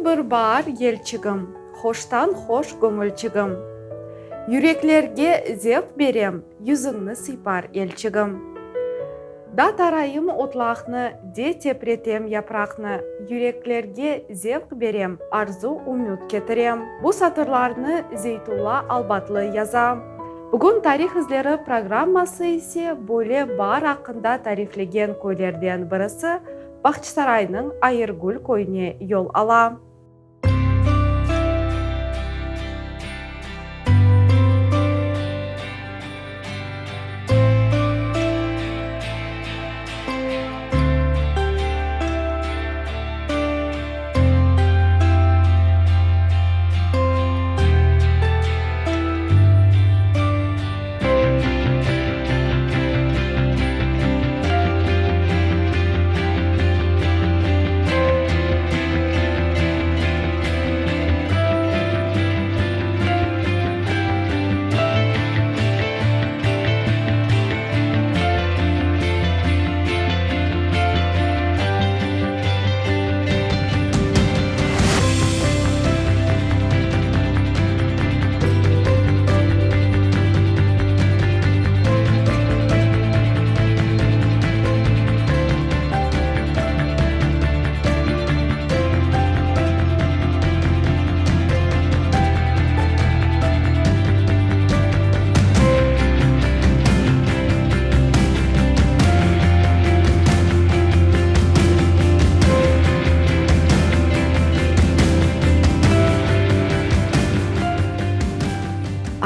bir baar yelçigim, Hoştan-hoş göñülçigim. Yüreklerge zevq berem, Yüzüñni sıypar elçigim. Da tarayım otlaqnı, De tepretem yapraqnı, Yüreklerge zevq berem, Arzu-ümüt ketirem. Bu satırlarnı Zeytulla Albatlı yaza. Bugün Tarih izleri programması ise böyle baar aqqında tariflegen köylerden birisi, Bağçasaraynıñ Ayırgül köyüne yol ala.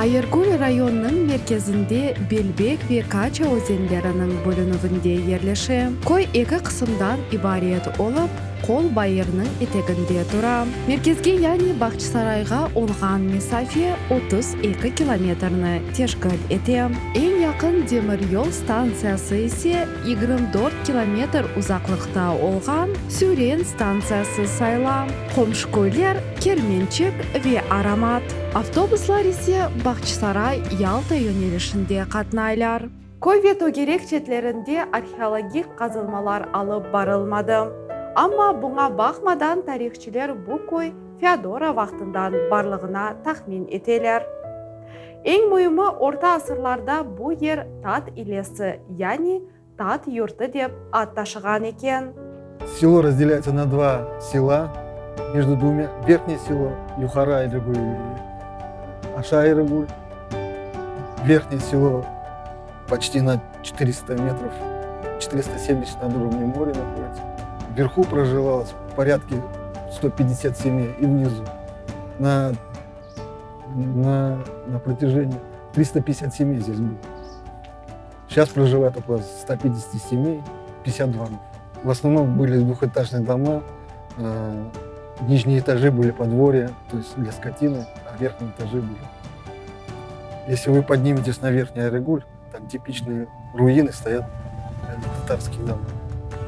Ayırgül rayonınıñ merkezinde Belbek ve Kaça özenleriniñ bölünüvinde yerleşe. Köy eki qısımdan ibaret olıp, Qol bayırnıñ eteginde tura. Merkezge yani Bağçasarayğa olğan mesafe 32 kilometrni teşkil ete. Eñ yaqın demiryol stantsiyası ise 24 kilometr uzaqlıqta olğan Süren stantsiyası sayıla. Qomşu köyler, Kermençik ve Aromat. Avtobuslar ise Bağçasaray-Yalta yönelişinde qatnaylar. Köy ve tögerek çetlerinde arheologik qazılmalar alıp barılmadı. Amma buña baqmadan tarihçiler bu köy Feodora vaqtından barlığına tahmin eteler. Eñ müimi, orta asırlarda bu yer Tat ilesi, yani Tat yurtı dep ad taşığan eken. Selo razdelâyutsa na dva sela, mejdu dvumya, Verhneye selo, Yuqarı Ayrıgül, Aşağı Ayrıgül. Verhneye selo poçti na 400 metrov, 470 nad urovnем моря находится. Вверху проживалось в порядке 150 семей и внизу. На, на, на протяжении 350 семей здесь было. Сейчас проживает около 150 семей, 52. В основном были двухэтажные дома, э, нижние этажи были подворья, то есть для скотины, а верхние этажи были. Если вы подниметесь на верхний Айрыгуль, там типичные руины стоят, татарские дома.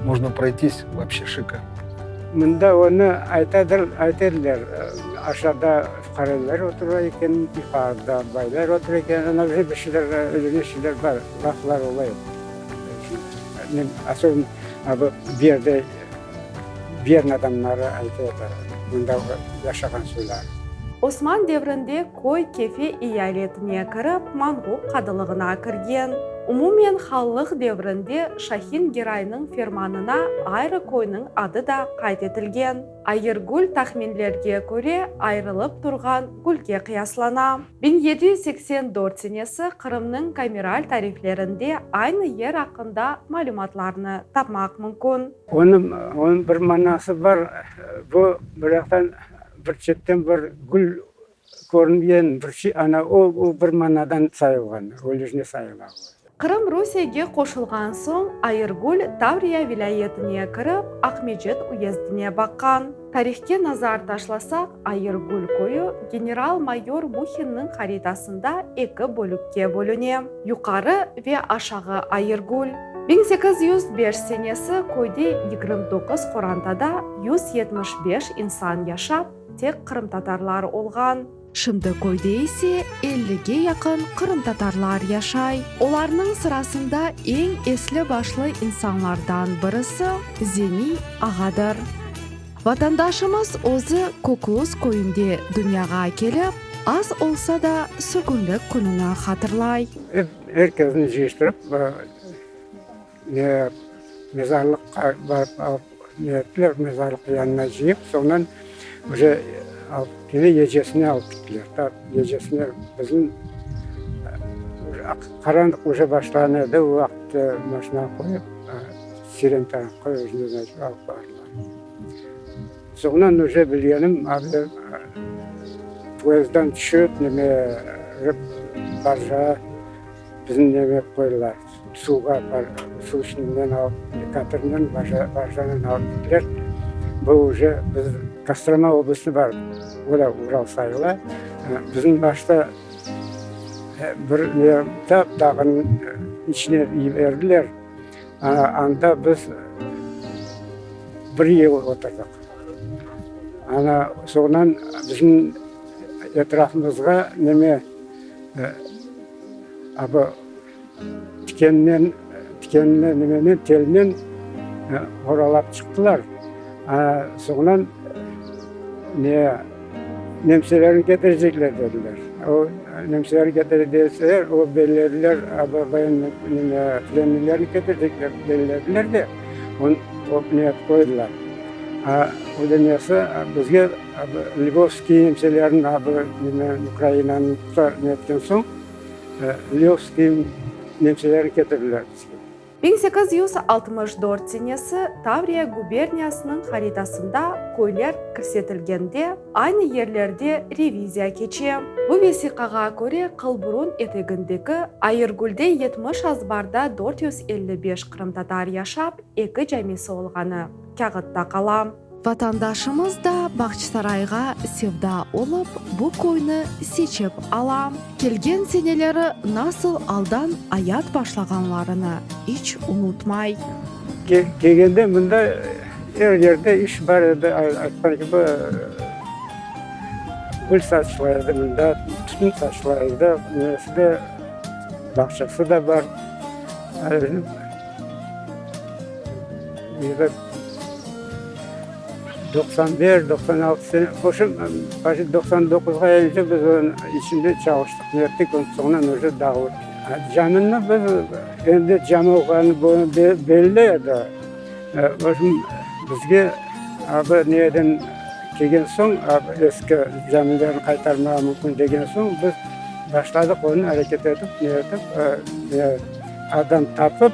Можно пройтись вообще шикарно. Mında onı aytadır, ayta ediler, aşağıda fuqareler otura eken, yuqarıda baylar otura eken, ana öyle bir şeyler, öyle şeyler bar, laflar ola edi. Men asoban bu yerde Bern adamları ayta edi, mında yaşağan soyları. Osman devrinde köy Kefe eyaletine kirip, Manğup qadılığına kirgen. Umumen hanlıq devrinde Şahin Geraynıñ fermanına ayrı köyniñ adı da qayd etilgen. Ayırgül tahminlerge köre ayırılıp turğan gülge qıyaslana. 1784 senesi Qırımnıñ kameral tariflerinde aynı yer aqqında malümatlarnı tapmaq mümkün. Onıñ, onıñ bir manası bar, bu bir yaqtan, bir çetten bir gül körüngen bir şey, ana o, o bir manadan sayılğan, öylejne sayıla o. Qırım Rusiyege qoşulğan soñ Ayırgül Tavriya vilâyetine kirip, Aqmecit uyezdine baqqan. Tarihke nazar taşlasaq, Ayırgül köyü general-mayor Muhinniñ haritasında eki bölükke bölüne, Yuqarı ve Aşağı Ayırgül. 1805 senesi köyde 29 qorantada 175 insan yaşap, tek qırımtatarlar olğan. Şimdi köyde ise ellige yaqın qırımtatarlar yaşay. Olarnıñ sırasında eñ esli-başlı insanlardan birisi Zeniy ağadır. Vatandaşımız özü Kokluz köyünde dünyağa kelip, az olsa da sürgünlik kününi hatırlay. Ep er kesni cıyıştırıp, ne mezarlıqqa barıp alıp ne ettiler, mezarlıq yanına cıyıp, soñundan uje alıp kene gecesine alıp kettiler. Ta gecesine bizim qaranlıq uje başlağan edi, o vaqıt maşinağa qoyıp, Siren tarafqa özüni alıp bardılar. Soñundan uje bilgenim, abi poyezdden tüşip, neme, barjağa bizni neme qoydılar, suvğa, suv içinden alıp, katernen, barjanen alıp kettiler. Bu uje biz Kostroma oblastına bardıq, o da Ural sayıla. Bizim başta bir ne tap dağnıñ içine yiberdiler. Anda biz bir yıl oturdıq. Ana, soñundan bizim etrafımızğa neme, abı tikennen, tikenli nemenen, telnen qoralap çıqtılar. Ana, soñundan ne, Nemselerni ketirecekler dediler. O nemselerni ketire deseler, o bellediler, plennilerni ketirecekler bellediler de, onı ne qoydılar. A, o da nesi, bizge Lvovskiy nemselerni Ukrainanı netken soñ, Lvovskiy nemselerni ketirdiler bizge. 1864 senesi Tavriya guberniyasınıñ haritasında köyler kirsetilgende, aynı yerlerde reviziya keçe. Bu vesiqağa köre, Qılburun etegindeki Ayırgülde 70 azbarda 455 qırımtatar yaşap, eki camisi olğanı kâğıtta qala. Vatandaşımız da Bağçasarayğa sevda olıp, bu köyni seçip ala. Kelgen seneleri nasıl aldan ayat başlağanlarını iç unutmay. Kelgende mında er yerde iş bar edi, aytqan kibi, gül saçıla edi mında, tütün saçıla edi, nesi de, bağçası da bar. 95, 96 sene, qoşup, почти 99-ğa kelgence biz onıñ içinde çalıştıq, nettik, soñundan uje dağılıp. Camini biz, endi cami olğanı belli edi. Vobşem, bizge abi neden kelgen soñ, eski camilerni qaytarmağa mümkün degen soñ, biz başladıq onı areket etip, ne etip, adam tapıp,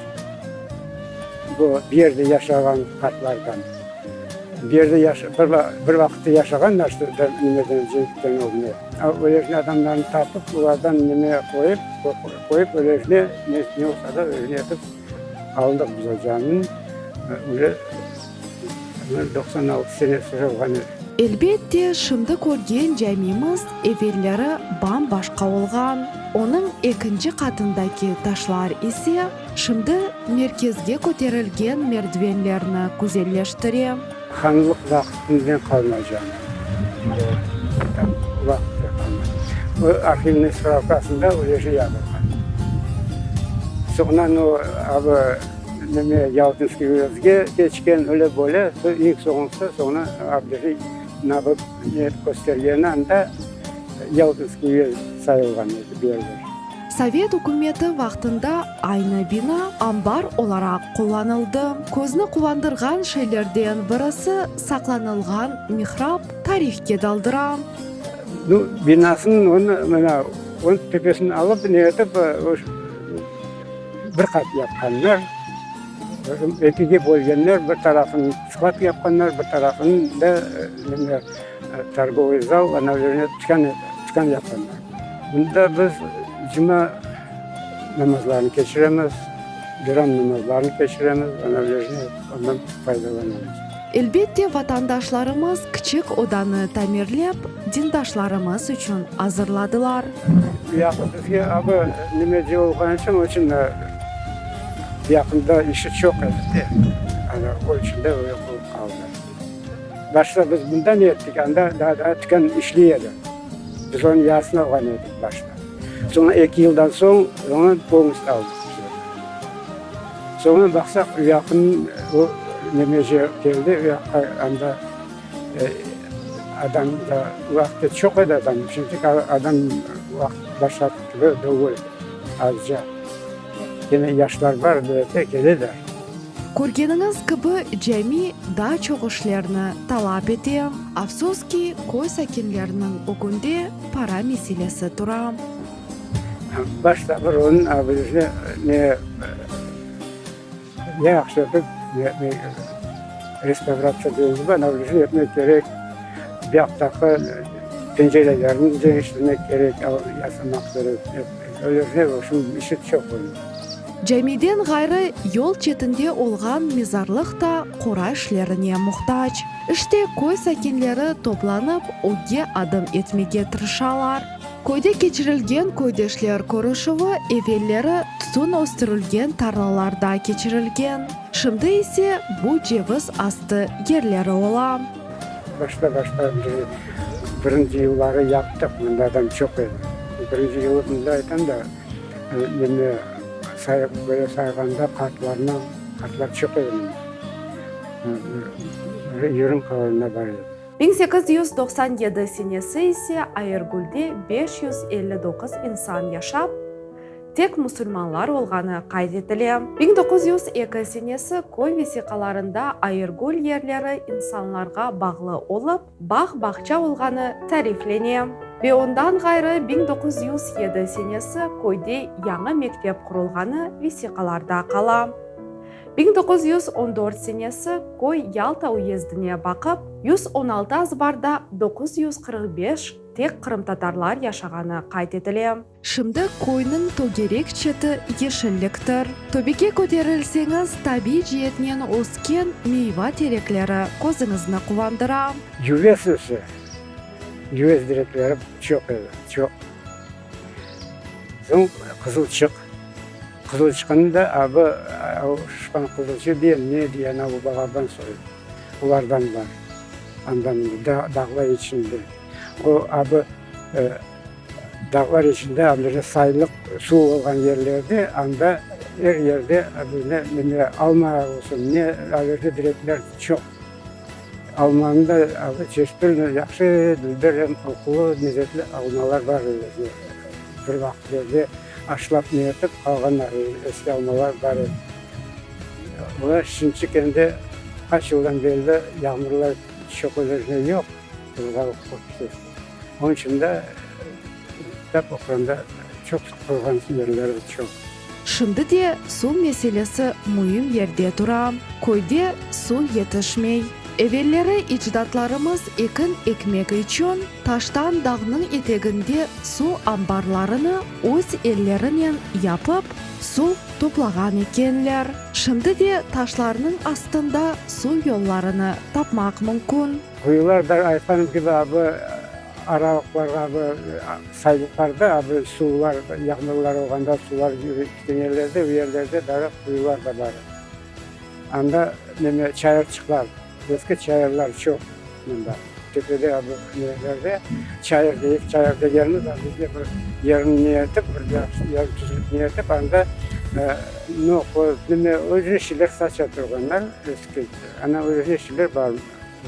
Bu bir yerde yaşağan qartlardan. Bir yerde yaşa, bir, bir vaqıtta yaşağanlar işte nimeden, cenkten ögüne. Öylesine adamlarnı tapıp, olardan nime qoyıp, qoyıp öylesine ne, ne olsa da öyle etip aldıq biz o camini. Öyle 96 senesi olğan edi. Elbette, şimdi körgen camimiz evelleri bam-başqa olğan. Onıñ ekinci qatındaki taşlar ise şimdi merkezge köterilgen merdivenlerni güzelleştire. Hanlıq vaqtından qalma cami. O vaqıtta qalma. O arhivniy spravkasında öyle şey yazılğan. Soñundan o abı neme Yaltinskiy uyezge keçken, öyle böyle, eñ soñusı soñuna Abdühey nabıp ne köstergeni anda Yaltinskiy uyezd sayılğan edi bu yerler. Sovet ükümeti vaqtında aynı bina ambar olaraq qullanıldı. Közni quvandırğan şeylerden birisi, saqlanılğan mihrap tarihke daldıra. Nu, binasınıñ onı, mına, onıñ töpesini alıp, ne etip, bir qat yapqanlar, ekige bölgenler, bir tarafını sklad yapqanlar, bir tarafını da neme, torgovıy zal, ana yerine tükân, tükân yapqanlar. Bunda biz cuma namazlarını keçiremiz, bayram namazlarını keçiremiz, ana yerine ondan faydalanamız. Elbette, vatandaşlarımız kiçik odanı tamirlep, dindaşlarımız içün azırladılar. Yaqın bizge abı nemece olğanı içün, onıñ içün yaqında işi çoq edi de, ana o içün de öyle olıp qaldı. Başta biz bundan ettik, anda daa tükân işley edi. Biz onıñ yarısını alğan edik başta. Soñra eki yıldan soñ onı polnostü aldıq biz. Soñra baqsaq, yaqın o nemece keldi, o yaqqa anda. Adam da vaqtı çoq edi adam, şimdiki adam vaqıt başqa kibi degil, azca. Kene yaşlar bar, erte keleler. Körgeniñiz kibi, cami daa çoq işlerni talap ete. Afsus ki, köy sakinleriniñ ögünde para meselesi tura. Başta bir onıñ bizni ne yahşı etip restavratsiya deymiz, anavı etmek kerek, bu yaqtaki pencerelerni deñiştirmek kerek, yasamaq kerek. Öyle işi çoq onıñ. Camiden ğayrı, yol çetinde olğan mezarlıq da qora işlerine muhtac. İşte, köy sakinleri toplanıp, ögge adım etmege tırışalar. Köyde keçirilgen köydeşler körüşüvi evelleri tütün östürilgen tarlalarda keçirilgen, şimdi ise bu ceviz astı yerleri ola. Başta-başta birinci yılları yaptıq, mında adam çoq edi. Birinci yılı mında aytam da, neme sayıp, böyle sayğanda qartlarnı, qartlar çoq edi mında. Bir yürüm qalanına bar edi. 1897 senesi ise Ayırgülde 559 insan yaşap, tek musulmanlar olğanı qayd etile. 1902 senesi köy vesiqalarında Ayırgül yerleri insanlarğa bağlı olıp, bağ-bağça olğanı tariflene. Ve ondan ğayrı 1907 senesi köyde yañı mektep qurulğanı vesiqalarda qala. 1914 senesi köy Yalta uyezdine baqıp, 116 azbarda 945 tek qırımtatarlar yaşağanı qayd etile. Şimdi köyniñ tögerek çeti yeşilliktir. Töpege köterilseñiz, tabiiy cietnen ösken meyva terekleri közüñizni quvandıra. Yüvez öse. Yüvez direkleri çoq edi, çoq. Soñ qızılçıq. Qızılçıqnı da abı şuşqan qızılçıq diye ne diye ana bu balaban soyu. Olardan bar. Andan dağlar içinde. O abı dağlar içinde abı saylıq suv olğan yerlerde anda er yerde abı ne alma olsun ne alerde direkler çoq. Almanı da abı çeşit türlü yahşı dülber em qoqulı lezetli almalar bar edi. Bir vaqıtlerde aşlap ne etip qalğanlar, eski almalar bar edi. Olar şimdiki endi qaç yıldan berli yağmurlar çoq öyle yoq, onıñ içün de tap oqranda çoq qurğan yerleri çoq. Şimdi de suv meselesi müim yerde tura. Köyde suv yetişmey. Evelleri ecdatlarımız ekin ekmek içün taştan dağnıñ eteginde suv ambarlarını öz ellerinen yapıp, suv toplağan ekenler. Şimdi de taşlarnıñ astında suv yollarını tapmaq mümkün. Quyular da, aytqanım kibi, abı aralıqlarğa, abı saylıqlarda, abı suvlar, yağmurlar olğanda suvlar ketken yerlerde, o yerlerde daa quyular da bar. Anda neme çayırçıqlar, eski çayırlar çoq mında. Töpede abı nelerde çayır deyik, çayır degenimiz bizde bir yerini ne etip, bir yer tüzlük ne etip, anda nohut, neme öyle şeyler saça turğanlar eski. Ana öyle şeyler bar.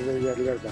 Böyle yerler bar.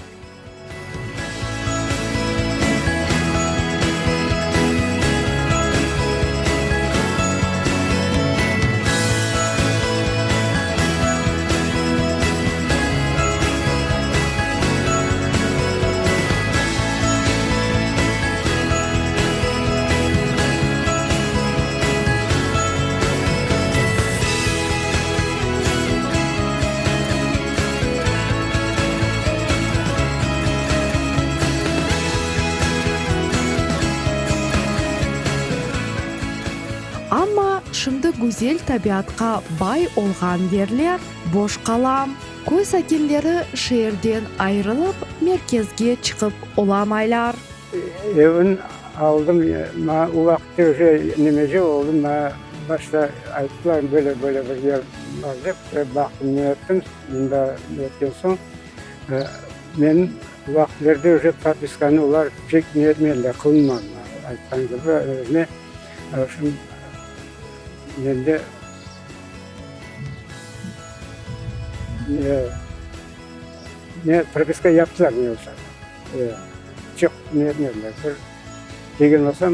Amma şimdi güzel tabiatqa bay olğan yerler boş qala. Köy sakinleri şeerden ayırılıp, merkezge çıqıp olamaylar. Evin aldım, maña o vaqıtte uje nemece oldım, maña başta ayttılar, böyle böyle bir yer bar dep, baqtım, ne ettim, mında etken soñ, men o vaqıtlerde uje propiskanı olar pek ne etmediler, qılınmadılar, aytqan kibi, özüne şun mende ne. Ne, propiska yaptılar ne olsa. Çoq ne etmediler. Bir degen olsam,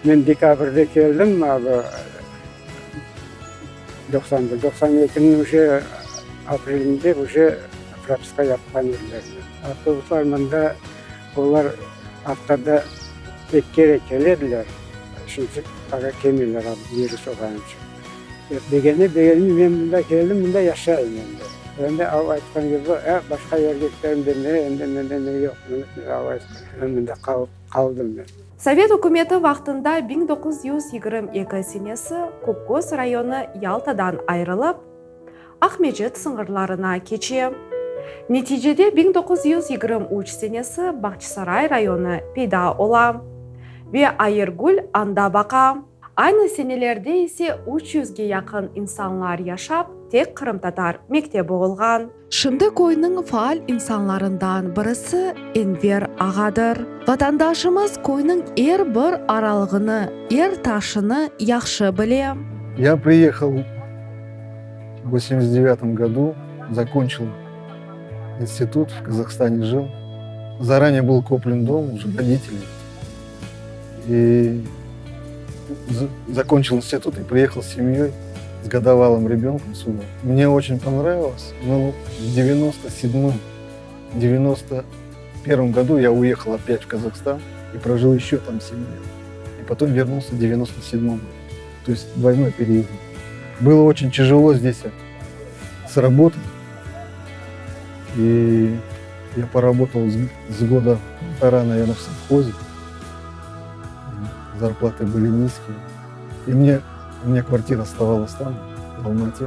men dekabrde keldim, 91, 92-niñ uje aprelinde uje propiska yapqan ediler. Avtobuslar mında, olar aftada eki kere kele ediler, şimdi para kelmeyler, virus olğanı içün. Begenip begenmey men mında keldim, mında yaşayım endi. Endi av aytqan kibi, e, başqa yerge keterim demeye endi mende ne yoq, mında qalıp qaldım men. Sovet ükümeti vaqtında 1922 senesi Kökköz rayonı Yaltadan ayırılıp, Aqmescit sıñırlarına keçe. Neticede 1923 senesi Bağçasaray rayonı peyda ola ve Ayırgül anda baqa. Aynı senelerde ise üç yüzge yaqın insanlar yaşap, tek qırımtatar mektebi olğan. Şimdi köyniñ faal insanlarından birisi Enver ağadır. Vatandaşımız köyniñ er bir aralığını, er taşını yahşı bile. Ya priyehal v vosemdeset devyatом godu, zakonçil institut, v Kazahstane jil. Zaranее был kuplен dom уже rodителями. И закончил институт и приехал с семьей, с годовалым ребенком сюда. Мне очень понравилось, но в 97-м, 91 году я уехал опять в Казахстан и прожил еще там 7 лет. И потом вернулся в 97-м. То есть двойной переезд. Было очень тяжело здесь с работой. И я поработал с года полтора, наверное, в совхозе. Зарплаты были низкие. И мне, у меня квартира оставалась там, в Алмате.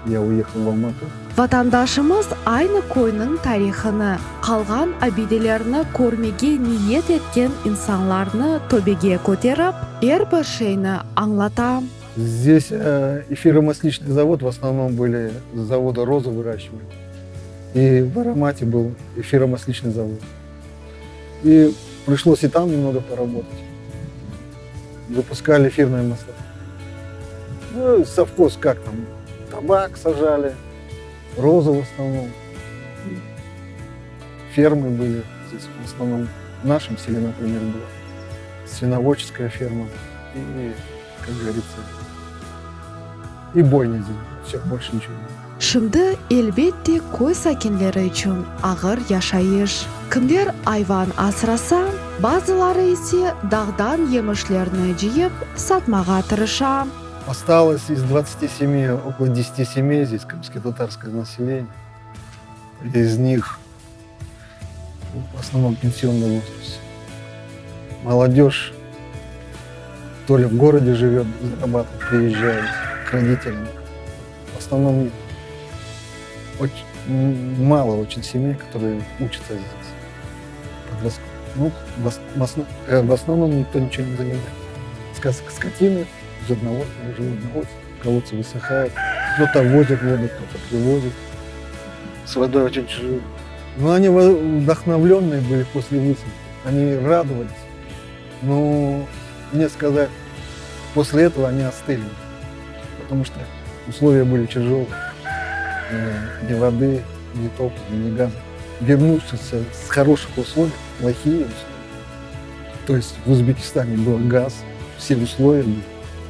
Я уехал в Алмату. Vatandaşımız aynı köyniñ tarihını, qalğan abidelerini körmege niyet etken insanlarnı töbege köterip, er bir şeyni añlata. Здесь эфиромасличный завод, в основном были завода розы выращивали. И в Аромате был эфиромасличный завод. И пришлось и там немного поработать. Выпускали эфирное масло. Ну, совхоз как там, табак сажали, розы в основном. Фермы были здесь в основном. В нашем селе, например, была свиноводческая ферма. И, как говорится, и бойня здесь. Все, больше ничего нет. Şimdi, elbette, köy sakinleri içün ağır yaşayış. Kimler ayvan asrasa, bazıları ise dağdan yemişlerni cıyıp, satmağa tırışa. Осталось из 27 около 10 семей здесь крымско-татарское население. Из них в основном пенсионный возраст. Молодежь то ли в городе живет, зарабатывает, приезжает к родителям. В основном нет. Очень, мало очень семей, которые учатся здесь. Подростков. Ну, в, э, в основном никто ничего не занимается. Скотины, животноводство, животноводство, колодцы высыхают. Кто-то возит воду, кто-то привозит. С водой очень тяжело. Но они вдохновленные были после высадки. Они радовались. Но мне сказать, после этого они остыли. Потому что условия были тяжелые. Э, ни воды, ни топлива, ни газа. Вернувшись с хороших условий, плохие условия. То есть в Узбекистане был газ, все условия были.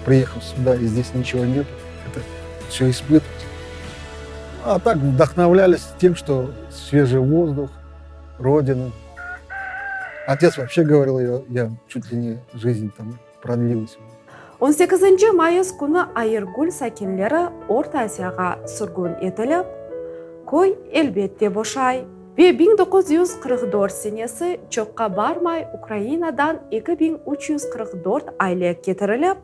Приехав сюда, и здесь ничего нет, это все испытывать. А так вдохновлялись тем, что свежий воздух, Родина. Отец вообще говорил, я, я чуть ли не жизнь там продлилась. 18 mayıs künü Ayırgül sakinleri Orta Asiyağa sürgün etilip, köy elbette boşay. Ve 1944 senesi çoqqa barmay Ukrainadan 2344 aile ketirilip,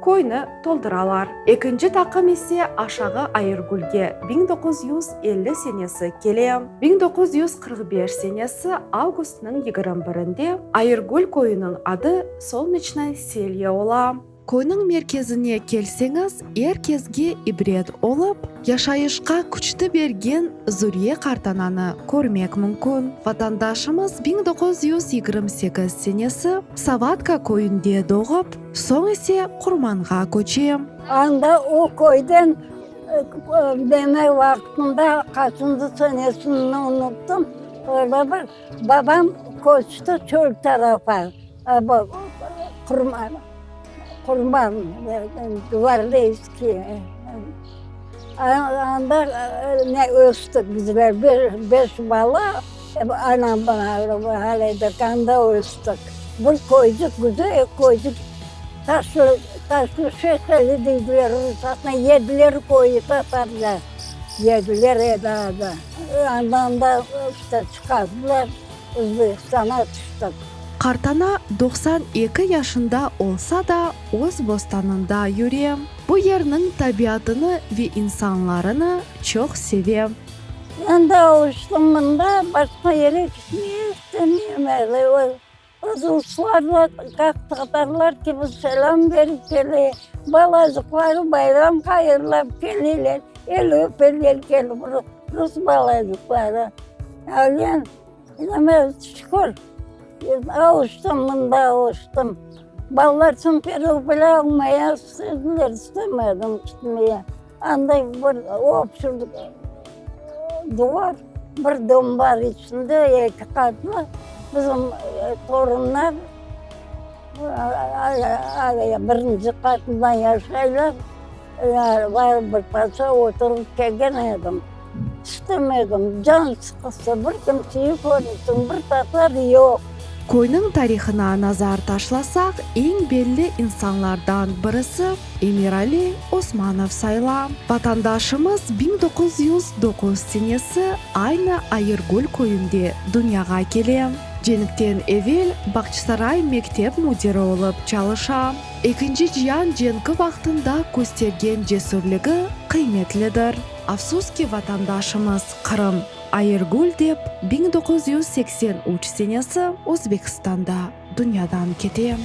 köyni toldıralar. Ekinci taqım ise Aşağı Ayırgülge 1950 senesi kele. 1945 senesi avgustnıñ 21-inde Ayırgül köyüniñ adı Solneçnoye Selye ola. Köyniñ merkezine kelseñiz, er kesge ibret olıp, yaşayışqa küçni bergen Zuriye qartananı körmek mümkün. Vatandaşımız 1928 senesi Savatka köyünde doğıp, soñ ise Qurmanğa köçe. Anda o köyden. Deme vaqtında qaçıncı senesini unuttım, öyle bir babam köçti çöl tarafa, Qurman, Qurman, Gvardeyskiy, anda ne östik bizler, beş bala, anam anda östik. Bir köycük, güzel köycük. Taşlı, Taşlı Şehreli deydiler rusatına, Yediler köyü tatarca, Yediler edi adı. Andan da işte çıqardılar, Özbekistana tüştik. Qartana 92 yaşında olsa da, öz bostanında yüre. Bu yerniñ tabiatını ve insanlarını çoq seve. Endi alıştım mında, başqa yere ketmege istemeyim. Ruslar da tatarlar kibi selâm berip kele, balacıqları bayram hayırlap keleler, el öpeler kelip rus balacıqları. Öyle, neme, şükür, alıştım, mında alıştım. Balalar Simferopol almaya istediler, istemedim gitmeye. Anda bir obşiy duvar, bir dom bar içinde, eki qatlı. Bizim torunlar birinci qatında yaşaylar. Barıp bir parça oturıp kelgen edim. İstemedim, can sıqısı, bir kimseyi körmeysiñ, bir tatar yoq. Köyniñ tarihına nazar taşlasaq, eñ belli insanlardan birisi Emirali Osmanov sayıla. Vatandaşımız 1909 senesi aynı Ayırgül köyünde dünyağa kele. Cenkten evel Bağçasaray mektep müdiri olıp çalışa. Ekinci cian cenki vaqtında köstergen cesürligi qıymetlidir. Afsus ki, vatandaşımız Qırım, Ayırgül dep 1983 senesi Özbekistanda dünyadan kete.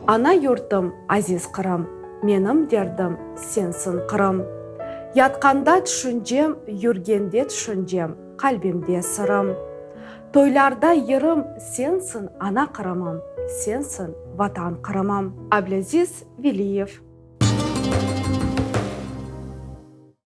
Ana yurtum, aziz Qırım, Menim derdim sensiñ, Qırım. Yatqanda tüşüncem, yürgende tüşüncem, Qalbimde sırım. Toylarda yırım sensiñ, ana Qırımım, Sensiñ, Vatan Qırımım. Ablâziz Veliyev.